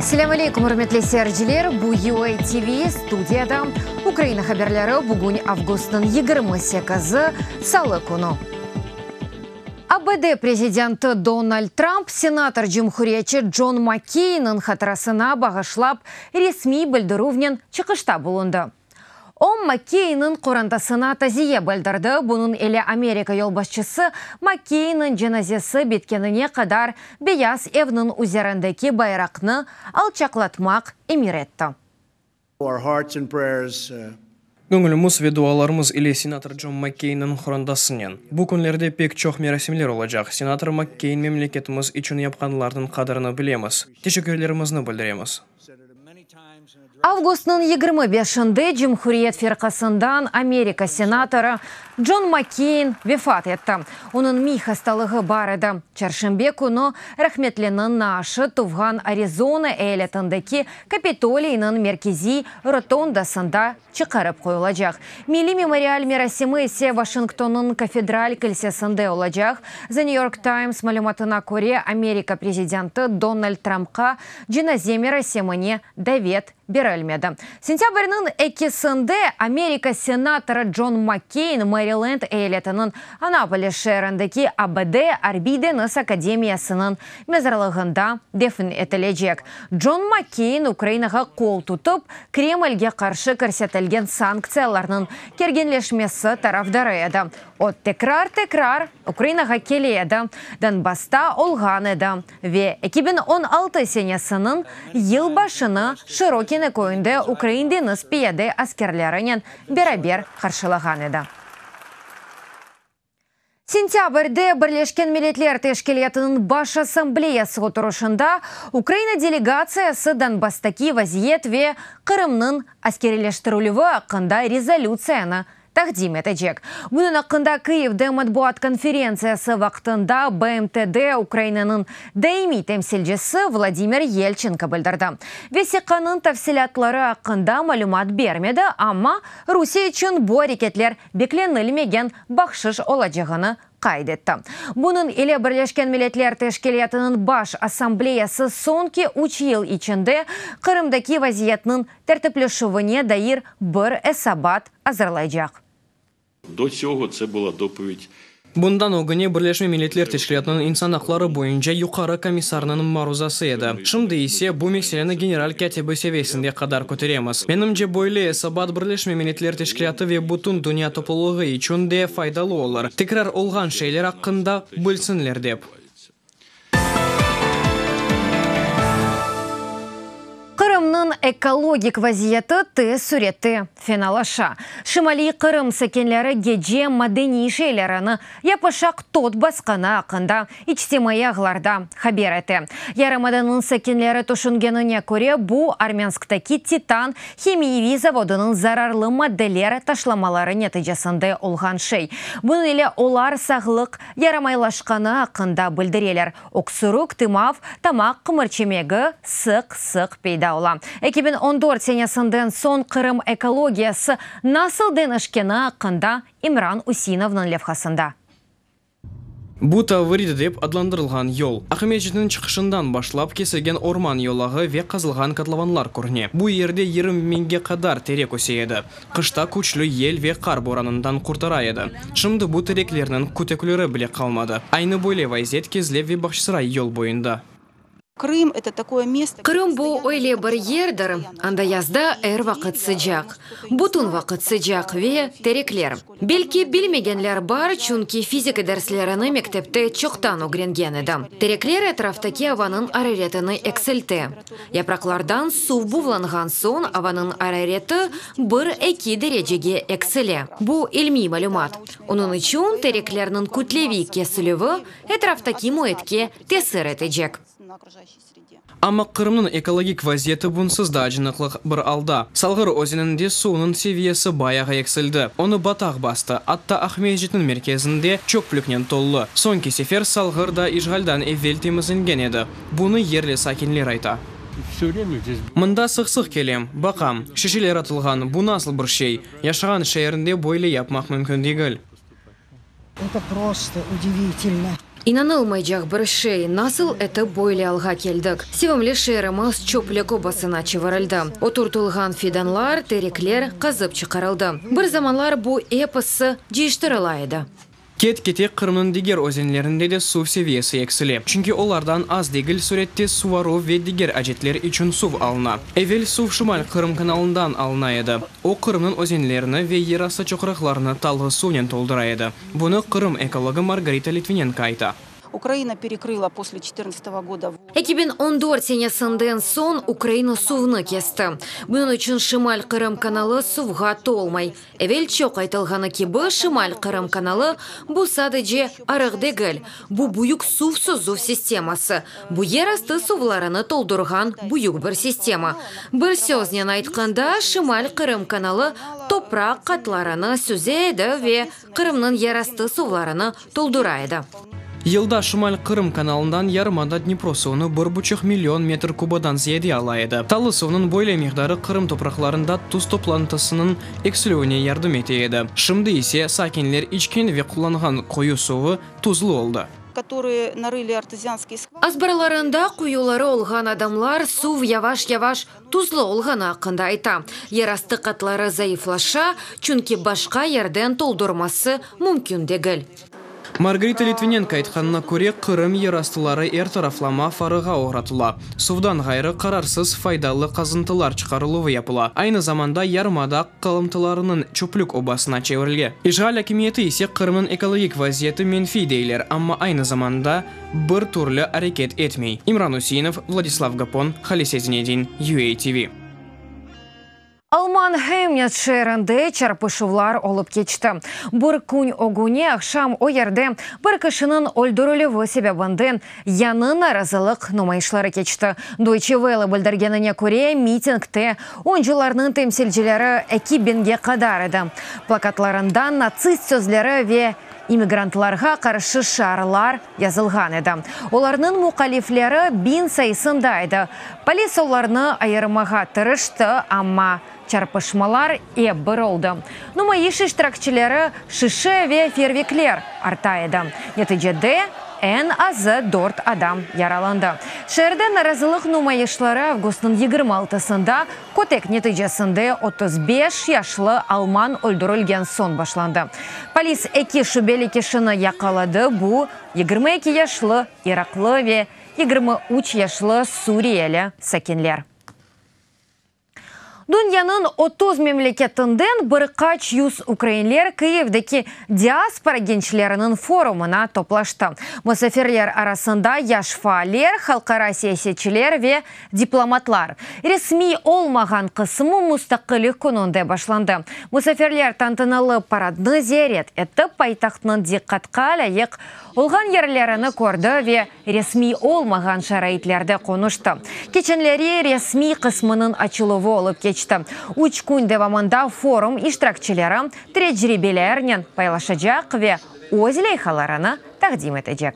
Selâm aleykum, ürmetli seyirciler! Bu UA TV, studiyada Ukraina haberleri, bugün avgustnıñ 28-i, salı künü. ABD prezidenti Donald Trump senator-cumhuriyetçi John Makkeyniñ hatırasına bağışlap resmiy bildirüvnen çıqışta bulundı. O, Makkeyniñ qorantasına taziye bildirdi, bunıñ ile Amerika yolbaşçısı Makkeyniñ cenazesi bitkenine qadar Beyaz evniñ üzerindeki bayraqnı alçaqlatmaq emir etti. Göñlümiz ve dualarımız ile senator John Makkeyniñ qorantasınen. Bu künlerde pek çoq merasimler olacaq. Senator Makkeyn memleketimiz içün yapqanlarınıñ qadrini bilemiz. Teşekkürlerimizni bildiremiz. Avgustnıñ 25-inde Cumhuriyet firqasından Amerika senatorı Con Makkeyn vefat etti. Onıñ miy hastalığı bar edi. Çarşenbe künü rahmetliniñ naaşı tuvğan Arizona eyaletindeki Kapitoliyniñ merkeziy rotondasında çıqarıp qoyulacaq. Milliy memorial merasimi ise Vaşingtonnıñ Kafedral kilsesinde olacaq. The New York Times malümatına köre, Amerika prezidenti Donald Trumpqa cenaze merasimine davet berilmedi. Sentâbrniñ ekisinde Amerika senatorı Con Makkeyn Maryland eyaletiniñ Annapolis şeerindeki ABD Arbiy-deñiz akademiyasınıñ mezarlığında defn etilecek. Con Makkeyn Ukrainağa qol tutıp, Kremlge qarşı kirsetilgen sanktsiyalarnıñ kerginleşmesi tarafdarı edi. O, tekrar-tekrar Ukrainağa kele edi, Donbassta olğan edi ve 2016 senesiniñ yılbaşını Şırokino köyünde ukrain deñiz piyade askerlerinen beraber qarşılağan edi. Sentâbrde Birleşken Milletler Teşkilâtınıñ Baş Assambleyası oturışında Ukraina delegatsiyası Donbasstaki vaziyet ve Qırımnıñ askeriyleştirilüvi aqqında rezolütsiyanı taqdim etecek. Bunıñ aqqında Kıyivde matbuat konferentsiyası vaqtında BMTde Ukrainanıñ daimiy temsilcisi Vladimir Yelçenko bildirdi. Vesiqanıñ tafsilâtları aqqında malümat bermedi, amma Rusiye içün bu areketler beklenilmegen bahşış olacağını qayd etti. Bunıñ ile Birleşken Milletler Teşkilâtınıñ Baş Assambleyası soñki üç yıl içinde Qırımdaki vaziyetniñ tertipleşüvine dair bir esabat azırlaycaq. Do tsâgo tse bula dopovid. Bundan ögüne Birleşme Milletler Teşkilâtınıñ insan aqları boyunca yuqarı komissarınıñ maruzası edi. Şimdi ise bu meseleni general kâtibi seviyesinde qadar köteremiz. Menimce, böyle esabat Birleşme Milletler Teşkilâtı ve bütün dünya toplulığı içün de faydalı olur, tekrar olğan şeyler aqqında bilsinler dep. Qırımnıñ ekologik vaziyeti tez sürette fenalaşa. Şimaliy Qırım sakinleri gece madeniy şeylerini yapışaq tot basqanı aqqında içtimaiy ağlarda haber ete. Yarımadanıñ sakinleri tüşüngenine köre, bu, Armânsktaki Titan himiyeviy zavodınıñ zararlı maddeler taşlamaları neticesinde olğan şey. Bunıñ ile olar sağlıq yaramaylaşqanı aqqında bildireler. Öksürük, tımav, tamaq qımırçemegi sıq-sıq peyda ola. 2014 senesinden soñ Qırım ekologiyası nasıl deñişkeni aqqında İmran Useinovnıñ levhasında. Bu Tavrida dep adlandırılğan yol, Aqmescitniñ çıqışından başlap kesilgen orman yolağı ve qazılğan kotlovanlar körüne. Bu yerde 20 biñge qadar terek öse edi. Qışta küçlü yel ve qar boranından qurtara edi. Şimdi bu tereklerniñ kütükleri bile qalmadı. Aynı böyle vaziyet Kezlev ve Bağçasaray yol boyunda. Qırım bu öyle bir yerdir, anda yazda er vaqıt sıcaq, bütün vaqıt sıcaq ve terekler. Belki bilmegenler bar, çünki fizika derslerini mektepte çoqtan ögrengen edi. Terekler etraftaki avanıñ araretini eksilte. Yapraqlardan suv buvlanğan soñ avanıñ arareti bir-eki derecege eksile. Bu ilmiy malümat. Onıñ içün tereklerniñ kütleviy kesilüvi etraftaki müitke tesir etecek. Amma Qırımnıñ ekologik vaziyeti bunsız da acınıqlı bir alda. Salğır özeninde suvnıñ seviyesi bayağı eksildi, onı bataq bastı, atta Aqmescitniñ merkezinde çöplüknen tollı. Soñki sefer Salğır da işğaldan evel temizlengen edi. Bunı yerli sakinler ayta. Mında sıq-sıq kelem, baqam, şişeler atılğan, bu nasıl bir şey? Yaşağan şeerinde böyle yapmaq mümkün degil. Eto prosto udivitelno. İnanılmaycaq bir şey, nasıl etip böyle alğa keldik? Sevimli şeerimiz çöplük obasına çevirildi. Oturtılğan fidanlar, terekler qazıp çıqarıldı. Bir zamanlar bu episi cıyıştırıla edi. Ket-kete Qırımnıñ diger özenlerinde de suv seviyesi eksile, çünki olardan az degil sürette suvaruv ve diger acetler içün suv alına. Evel suv Şimal-Qırım kanalından alına edi, o Qırımnıñ özenlerini ve yerastı çoqraqlarını talğı suvnen toldura edi. Bunı Qırım ekologı Margarita Litvinenko ayta. Ukraina perekrıla posle çetırnadtsatogo goda. 2014 senesinden soñ Ukraina suvnı kesti. Bunıñ içün Şimal-Qırım kanalı suvğa tolmay. Evel çoq aytılğanı kibi, Şimal-Qırım kanalı, bu sadece arıq degil, bu büyük suv süzüv sisteması, bu yerastı suvlarını toldurğan büyük bir sistema. Bir söznen aytqanda, Şimal-Qırım kanalı topraq qatlarını süze edi ve Qırımnıñ yerastı suvlarını toldura edi. Yılda Şimal-Qırım kanalından yarımada Dnipro suvunı bir buçuq million metr kubadan ziyade ala edi. Tallı suvnıñ böyle miqdarı Qırım topraqlarında tuz toplantısınıñ eksilüvine yardım ete edi. Şimdi ise sakinler içken ve qullanğan quyu suvı tuzlu oldı. Azbarlarında quyuları olğan adamlar suv yavaş-yavaş tuzlu olğanı aqqında ayta. Yerastı qatları zayıflaşa, çünki başqa yerden toldurması mümkün degil. Margarita Litvinenko aytqanına köre, Qırım yerastıları er taraflama farığa oğratıla. Suvdan ğayrı, qararsız faydalı qazıntılar çıqarıluvı yapıla. Aynı zamanda yarımada qalımtılarınıñ çöplük obasına çevirilge. İşğal akimiyeti ise Qırımnıñ ekologik vaziyeti menfiy deyler, amma aynı zamanda bir türlü areket etmey. İmran Üseinov, Vladislav Gapon, Halise Zinedin, UATV. Alman Hemnitz şeerinde çarpışuvlar olıp keçti. Bir kün ögüne aqşam o yerde bir kişiniñ öldürilüvi sebebinden yañı narazılıq numayışları keçti. Deutsche Welle bildirgenine köre, mitingde oncılarnıñ temsilcileri eki biñge qadar edi. Plakatlarında natsist sözleri ve immigrantlarğa qarşı şiarlar yazılğan edi. Olarnıñ muqalifleri biñ sayısında edi. Polis olarnı ayırmağa tırıştı, amma çarpışmalar ep bir oldı. Numayış iştirakçileri şişe ve fervikler arta edi. Neticede, eñ azı dört adam yaralandı. Şeerde narazılıq numayışları avgustnıñ 26-sında kötek neticesinde 35 yaşlı alman öldürilgen soñ başlandı. Polis eki şübeli kişini yaqaladı, bu, 22 yaşlı iraqlı ve 23 yaşlı suriyeli sakinler. Dünyanıñ 30 memleketinden bir qaç yüz ukrainler Kiyevdeki diaspora gençleriniñ forumına toplaştı. Musafirler arasında yaş faaller, halqara siyasetçiler ve diplomatlar. Resmiy olmağan qısmı Mustaqillik kününde başlandı. Musafirler tantanalı paradnı ziyaret etti, paytahtnıñ diqqatqa lâyıq olğan yerlerini kördi ve resmiy olmağan şaraitlerde qonuştı. Keçenleri resmiy qısmınıñ açıluvı olıp keçti. Üç kün devamında forum iştirakçileri tecribelernen paylaşacaq ve öz leyhalarını taqdim etecek.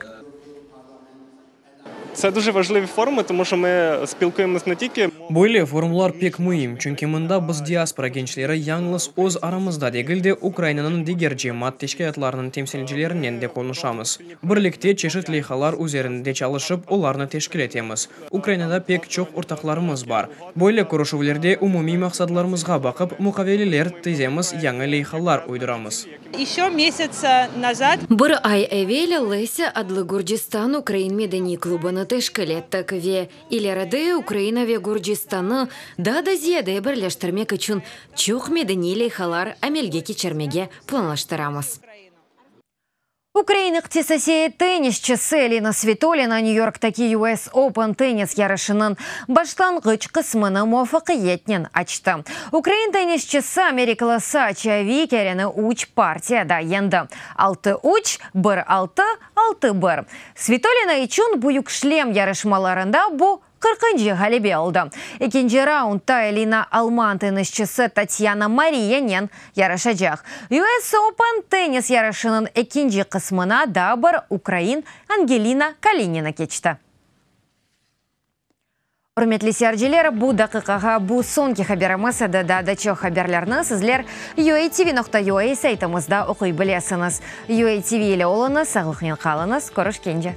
Це дуже важливі форуми, тому що ми спілкуємось не тільки Böyle forumlar pek müim, çünki mında biz diaspora gençleri yalıñız öz aramızda degil de, Ukrainanıñ diger cemaat teşkilâtlarınıñ temsilcilerinen de qonuşamız. Birlikte çeşit leyhalar üzerinde çalışıp, olarnı teşkil etemiz. Ukrainada pek çoq ortaqlarımız bar. Böyle körüşüvlerde umumiy maqsadlarımızğa baqıp, muqaveleler tizemiz, yañı leyhalar uyduramız. Еще месяц назад Bir ay evel Lesya adlı Gürcistan ukrain medeniy klubını teşkil ettik ve ileride Ukraina ve Gürcistannı daa da ziyade birleştirmek içün çoq medeniy leyhalar amelge keçirmege planlaştıramız. Ukrain ihtisasiy tennisçisi Elina Svitolina Nyu-Yorktaki US Open tennis yarışınıñ başlanğıç qısmını muvafaqiyetnen açtı. Ukrain tennisçisi amerikalı Saşa Vikerini üç partiyada yeñdi. 6-3, 1-6, 6-1. Svitolina içün büyük şlem yarışmalarında bu 40. ğalebe oldı. Ekinci raundda Elina alman tennisçisi Tatyana Mariyanen yarışacaq. US Open tennis yarışınıñ ekinci qısmına daa bir ukrain Angelina Kalinina keçti. Ürmetli seyirciler, bu daqiqağa bu soñki haberimiz edi. Daa da çoq haberlerni sizler UATV.UA saytımızda oquy bilesiñiz. UATV ile oluñız, sağlıqnen qalıñız, körüşkence!